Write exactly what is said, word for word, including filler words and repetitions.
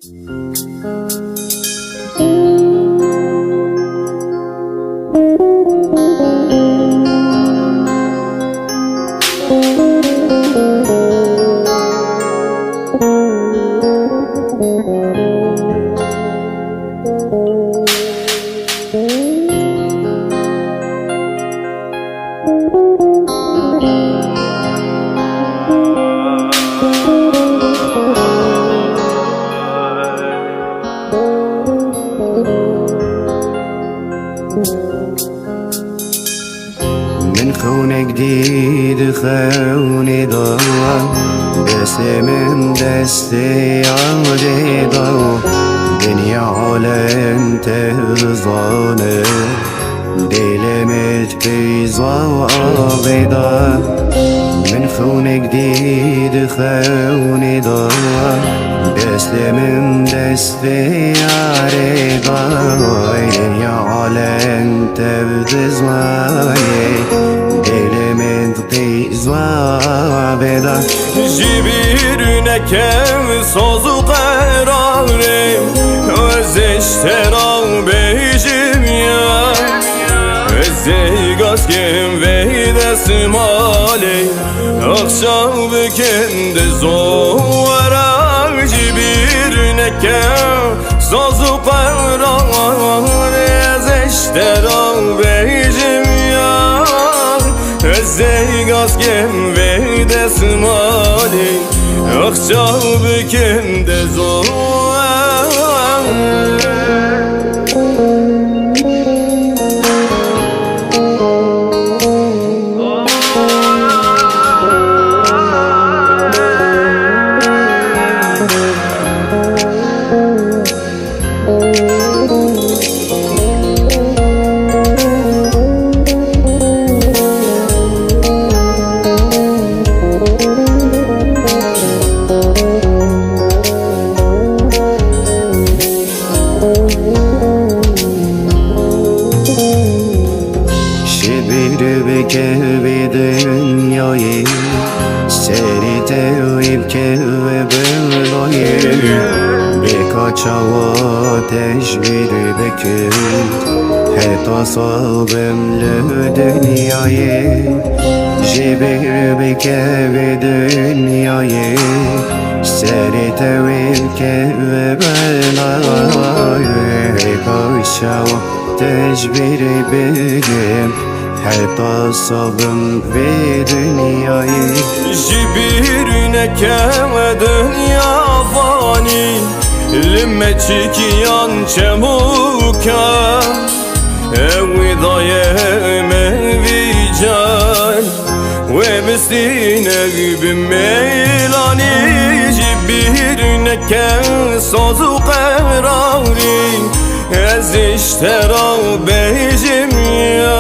Min xewnek dî di xewnê de, destê min destê yadê de, dinya alem tev dizane, dêlê min peyza avê de. Min xewnek dî di xewnê de, destê min destê yarê de, dinya alem tev dizane, dêlê min peyza avê de. Ji bîr neke saz û qerarê, ez ê ji te re bêjim ya. Ez ê gazkêm vê destmalê, axşam bikim di zora, ji bîr neke saz û qerarê, ez ê ji te re bêjim ya. Ez ê gazkêm vê destmalê, axşam bikim di zora. Ji bîr bike vê dinyayê, serê te wê bike belayê. Bêka çawa te ji bîr bikim, heta sal bim li dinyayê. Ji bîr bike vê dinyayê, serê te wê bike belayê. Bêka çawa te ji bîr bikim, heta sal bim vê dinyayê. Ji bîr neke dinya fanî, li me çikiyan çemûka, ew daye me vî can. Wê bistîne bi mêlanî, ji bîr neke saz û qerarî, ez ê ji te re bêjim ya.